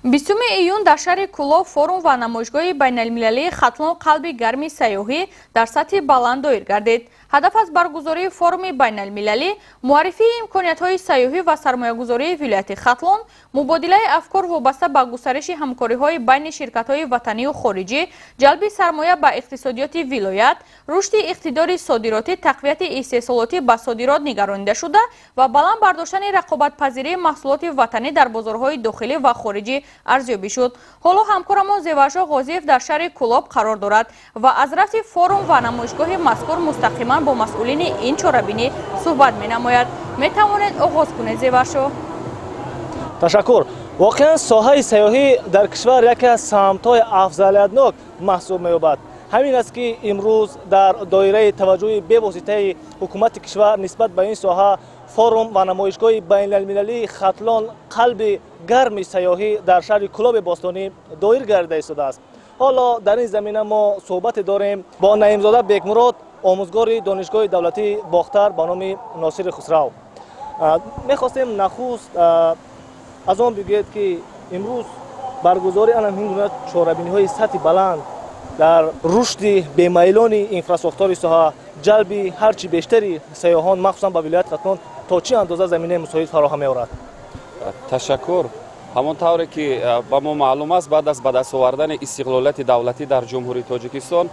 20 июн дар шаҳри Кӯлоб форум ва намоишгоҳи байналмилалии «Хатлон қалби гарми сайёҳӣ» дар сатҳи баланд доир гардид. Ҳадаф аз баргузории форуми байналмилалӣ муаррифии имкониятҳои сайёҳӣ ва сармоягузории вилояти Хатлон, мубодилаи афкор вобаста ба густариши ҳамкориҳои байни ширкатҳои ватанию хориҷӣ, ҷалби сармоя ба иқтисодиёти вилоят, рушди иқтидори содиротӣ, тақвияти истеҳсолотӣ ба содирот нигаронида шуда ва баланд бардоштани рақобатпазирии маҳсулоти ватанӣ дар бозорҳои дохилӣ ва хориҷӣ арзёбӣ шуд. Ҳоло ҳамкорамон Зеваршо Ғозиев дар шаҳри Кӯлоб қарор дорад ва аз рафти форум ва намоишгоҳи мазкур мустақиман бо масъулини ин чорабинӣ суҳбат менамояд. Метавонед оғоз кунед, Зеваршо. Ташаккур. Воқеан, соҳаи сайёҳӣ дар кишвар яке аз самтҳои афзалиятнок маҳсуб меёбад. Ҳамин аст, ки имрӯз дар доираи таваҷҷӯҳи бевоситаи ҳукумати кишвар нисбат ба ин соҳа форум ва намоишгоҳи байналмилалии «Хатлон қалби гарми сайёҳӣ» дар шаҳри Кӯлоби бостонӣ доир гардида истодааст. Ҳоло дар ин замина мо суҳбате дорем бо Наимзода Бекмурод, омӯзгори Донишгоҳи давлатии Бохтар ба номи Носири Хусрав. Мехостем нахуст аз он бигӯед, ки имрӯз баргузории ана ҳамин гуна чорабиниҳои сатҳи баланд дар рушди бемайлони инфрасохтори соҳа, ҷалби ҳарчи бештари сайёҳон, махсусан ба вилояти Хатлон, то чӣ андоза заминаи мусоид фароҳам меорад? Ташаккур. Ҳамон тавре ки ба мо маълум аст, баъд аз ба даст овардани истиқлолияти давлатӣ дар Ҷумҳурии Тоҷикистон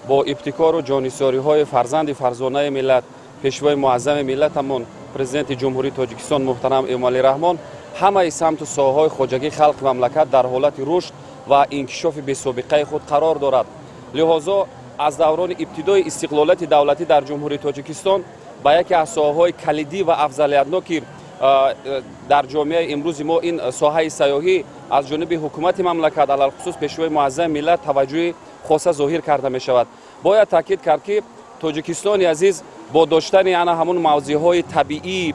бо ибтикору ҷонисориҳои фарзанди фарзонаи миллат, Пешвои муаззами миллатамон, Президенти Ҷумҳурии Тоҷикистон муҳтарам Эмомалӣ Раҳмон, ҳамаи самту соҳаҳои хоҷагии халқи мамлакат дар ҳолати рушд ва инкишофи бесобиқаи худ қарор дорад. Лиҳозо аз даврони ибтидои истиқлолияти давлатӣ дар Ҷумҳурии Тоҷикистон ба яке аз соҳаҳои калидӣ ва афзалиятноки дар ҷомеаи имрӯзи мо, ин соҳаи сайёҳӣ, аз ҷониби ҳукумати мамлакат, алалхусус Пешвои муаззами миллат, таваҷҷӯҳи хоса зоҳир карда мешавад. Бояд таъкид кард, ки Тоҷикистони азиз бо доштани ана ҳамун мавзеъҳои табиӣ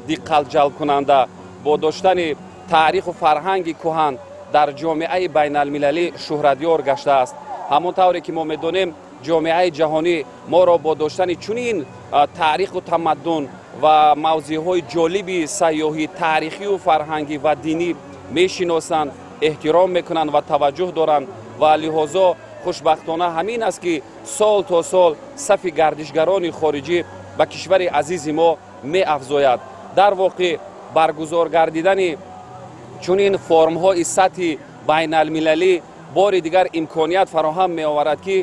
диққатҷалбкунанда, бо доштани таъриху фарҳанги кӯҳан дар ҷомеаи байналмилалӣ шӯҳратёр гаштааст. Ҳамон тавре ки мо медонем, ҷомеаи ҷаҳонӣ моро бо доштани чунин таъриху тамаддун ва мавзеъҳои ҷолиби сайёҳӣ, таърихию фарҳангӣ ва динӣ мешиносанд, эҳтиром мекунанд ва таваҷҷӯҳ доранд. Ва лиҳозо хушбахтона ҳамин аст, ки сол то сол сафи гардишгарони хориҷӣ ба кишвари азизи мо меафзояд. Дар воқеъ баргузор гардидани чунин форумҳои сатҳи байналмилалӣ бори дигар имконият фароҳам меоварад, ки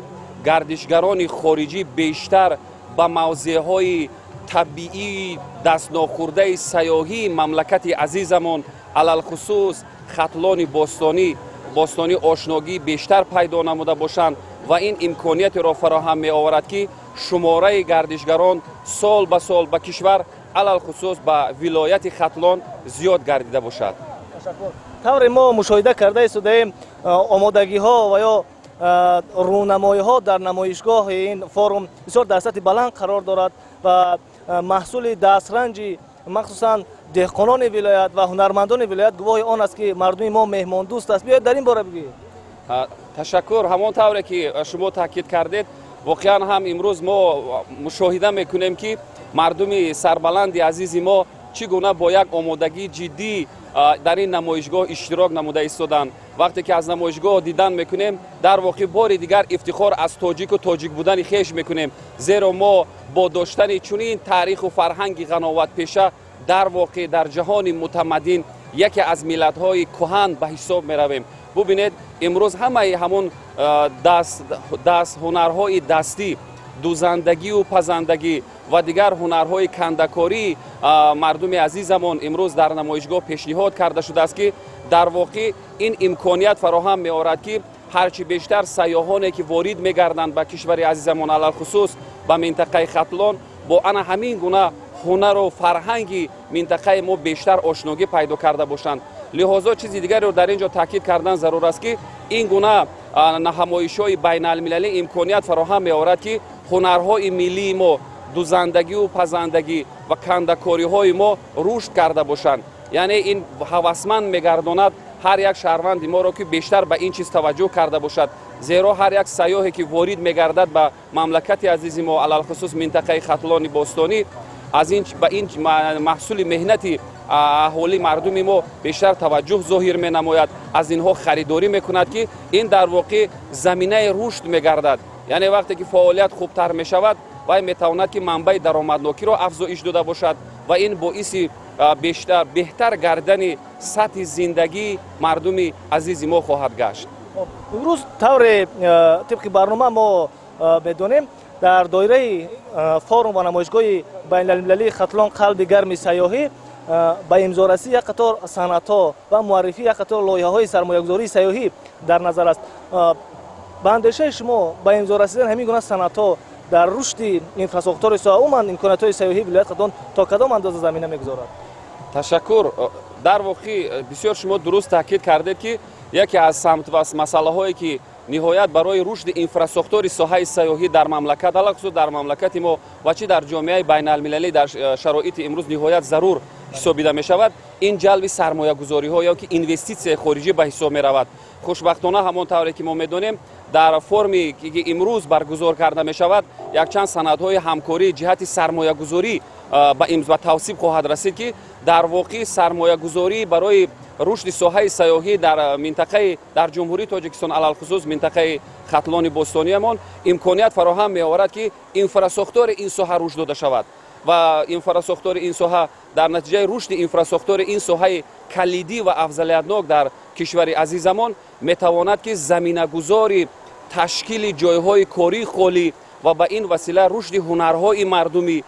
гардишгарони хориҷӣ бештар ба мавзеъҳои табиии дастнохӯрдаи сайёҳии мамлакати азизамон, алалхусус Хатлони бостонӣ, ошногӣ бештар пайдо намуда бошанд. Ва ин имкониятро фароҳам меоварад, ки шумораи гардишгарон сол ба сол ба кишвар, алалхусус ба вилояти Хатлон, зиёд гардида бошад. Тавре мо мушоҳида карда истодаем, омодагиҳо ва ё рӯнамоиҳо дар намоишгоҳи ин форум бисёр дар сатҳи баланд қарор дорад ва маҳсули дастранҷи махсусан деҳқонони вилоят ва ҳунармандони вилоят гувоҳи он аст, ки мардуми мо меҳмондӯст аст. Биёед, дар ин бора бигӯед. Ташаккур. Ҳамон тавре ки шумо таъкид кардед, воқеан ҳам имрӯз мо мушоҳида мекунем, ки мардуми сарбаланди азизи мо чӣ гуна бо як омодагии ҷиддӣ дар ин намоишгоҳ иштирок намуда истоданд. Вақте ки аз намоишгоҳ дидан мекунем, дар воқеъ бори дигар ифтихор аз тоҷику тоҷик будани хеш мекунем, зеро мо бо доштани чунин таъриху фарҳанги ғановатпеша дар воқеъ дар ҷаҳони мутамаддин яке аз миллатҳои кӯҳан ба ҳисоб меравем. Бубинед, имрӯз ҳамаи ҳамун даст ҳунарҳои дастӣ, дузандагию пазандагӣ ва дигар ҳунарҳои кандакории мардуми азизамон имрӯз дар намоишгоҳ пешниҳод карда шудааст, ки дар воқеъ ин имконият фароҳам меорад, ки ҳарчи бештар сайёҳоне ки ворид мегарданд ба кишвари азизамон, алалхусус ба минтақаи Хатлон, бо ана ҳамин гуна ҳунару фарҳанги минтақаи мо бештар ошногӣ пайдо карда бошанд. Лиҳозо чизи дигареро дар ин ҷо таъкид кардан зарур аст, ки ин гуна ҳамоишҳои байналмилалӣ имконият фароҳам меорад, ки ҳунарҳои миллии мо, дузандагию пазандагӣ ва кандакориҳои мо рушд карда бошанд. Яъне ин ҳавасманд мегардонад ҳар як шаҳрванди моро, ки бештар ба ин чиз таваҷҷӯҳ карда бошад, зеро ҳар як сайёҳе ки ворид мегардад ба мамлакати азизи мо, алалхусус минтақаи Хатлони бостонӣ, аз ин ба ин маҳсули меҳнати аҳолӣ мардуми мо бештар таваҷҷӯҳ зоҳир менамояд, аз инҳо харидорӣ мекунад, ки ин дар воқеъ заминаи рушд мегардад. Яъне вақте ки фаъолият хубтар мешавад, вай метавонад ки манбаи даромаднокиро афзоиш дода бошад ва ин боиси бештар беҳтар гардани сатҳи зиндагии мардуми азизи мо хоҳад гашт. Имрӯз тавре тибқи барнома мо медонем, дар доираи форум ва намоишгоҳи байналмилалии Хатлон қалби гарми сайёҳӣ ба имзорасӣ як қатор санадҳо ва муаррифии як қатор лоиҳаҳои сармоягузории сайёҳӣ дар назар аст. Ба андешаи шумо, ба имзо расидан ҳамин гуна санадҳо дар рушди инфрасохтори соҳа, умуман имкониятҳои сайёҳии вилояти Хатлон то кадом андоза замина мегузорад? Ташаккур. Дар воқеъ бисёр шумо дуруст таъкид кардед, ки яке аз самт ва масъалаҳое ки ниҳоят барои рушди инфрасохтори соҳаи сайёҳӣ дар мамлакат, алахусус дар мамлакати мо ва чӣ дар ҷомеаи байналмилалӣ дар шароити имрӯз ниҳоят зарур ҳисобида мешавад, ин ҷалби сармоягузориҳо ё ки инвеститсияи хориҷӣ ба ҳисоб меравад. Хушбахтона, ҳамон тавре ки мо медонем, дар форуме ки имрӯз баргузор карда мешавад, якчанд санадҳои ҳамкории ҷиҳати сармоягузорӣ ба тавсиб хоҳад расид, ки дар воқеъ сармоягузорӣ барои рушди соҳаи сайёҳӣ дар минтақаи дар Ҷумҳурии Тоҷикистон, алалхусус минтақаи Хатлони бостониямон, имконият фароҳам меоварад, ки инфрасохтори ин соҳа рушд дода шавад ва инфрасохтори ин соҳа дар натиҷаи рушди инфрасохтори ин соҳаи калидӣ ва афзалиятнок дар кишвари азизамон метавонад ки заминагузори ташкили ҷойҳои кории холӣ ва ба ин васила рушди ҳунарҳои мардумӣ,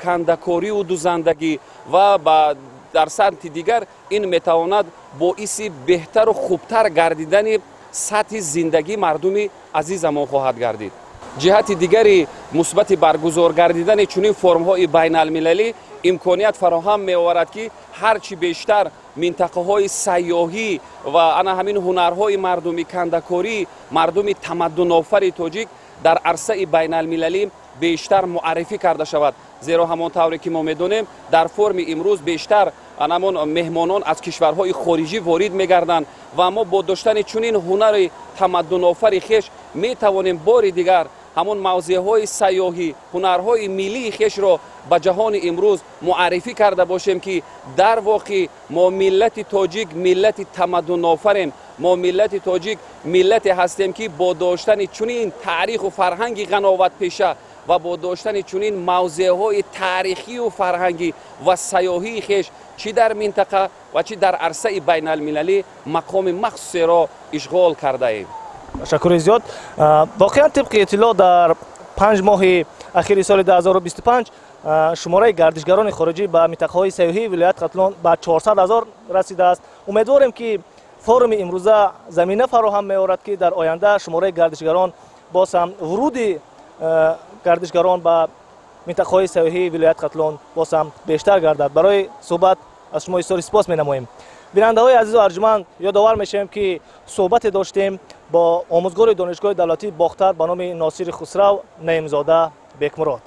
кандакориву дузандагӣ ва дар самти дигар ин метавонад боиси беҳтару хубтар гардидани сатҳи зиндагии мардуми азизамон хоҳад гардид. Ҷиҳати дигари мусбати баргузор гардидани чунин формҳои байналмилалӣ имконият фароҳам меоварад, ки ҳарчи бештар минтақаҳои сайёҳӣ ва ана ҳамин ҳунарҳои мардумӣ, кандакорӣ мардуми тамаддунофари тоҷик дар арсаи байналмилалӣ бештар муаррифӣ карда шавад. Зеро ҳамон тавре ки мо медонем, дар форуми имрӯз бештар анамон меҳмонон аз кишварҳои хориҷӣ ворид мегарданд ва мо бо доштани чунин ҳунари тамаддунофари хеш метавонем бори дигар ҳамон мавзеъҳои сайёҳӣ, ҳунарҳои миллии хешро ба ҷаҳони имрӯз муаррифӣ карда бошем, ки дар воқеъ мо миллати тоҷик миллати тамаддунофарем, мо миллати тоҷик миллате ҳастем, ки бо доштани чунин таъриху фарҳанги ғановатпеша ва бо доштани чунин мавзеъҳои таърихию фарҳангӣ ва сайёҳии хеш чӣ дар минтақа ва чӣ дар арсаи байналмилалӣ мақоми махсусеро ишғол кардаем. Ташаккури зиёд. Воқеан, тибқи иттилоъ, дар 5 моҳи ахири соли 2025 шумораи гардишгарони хориҷӣ ба минтақаҳои сайёҳии вилояти Хатлон ба 400 ҳазор расидааст. Умедворем, ки форуми имрӯза замина фароҳам меорад, ки дар оянда шумораи гардишгарон боз ҳам, вуруди гардишгарон ба минтақаҳои сайёҳии вилояти Хатлон боз ҳам бештар гардад. Барои суҳбат аз шумо изҳори сипос менамоем. Бинандаҳои азизу арҷуманд, ёдовар мешавем, ки суҳбате доштем бо омӯзгори Донишгоҳи давлатии Бохтар ба номи Носири Хусрав Наимзода Бекмурод.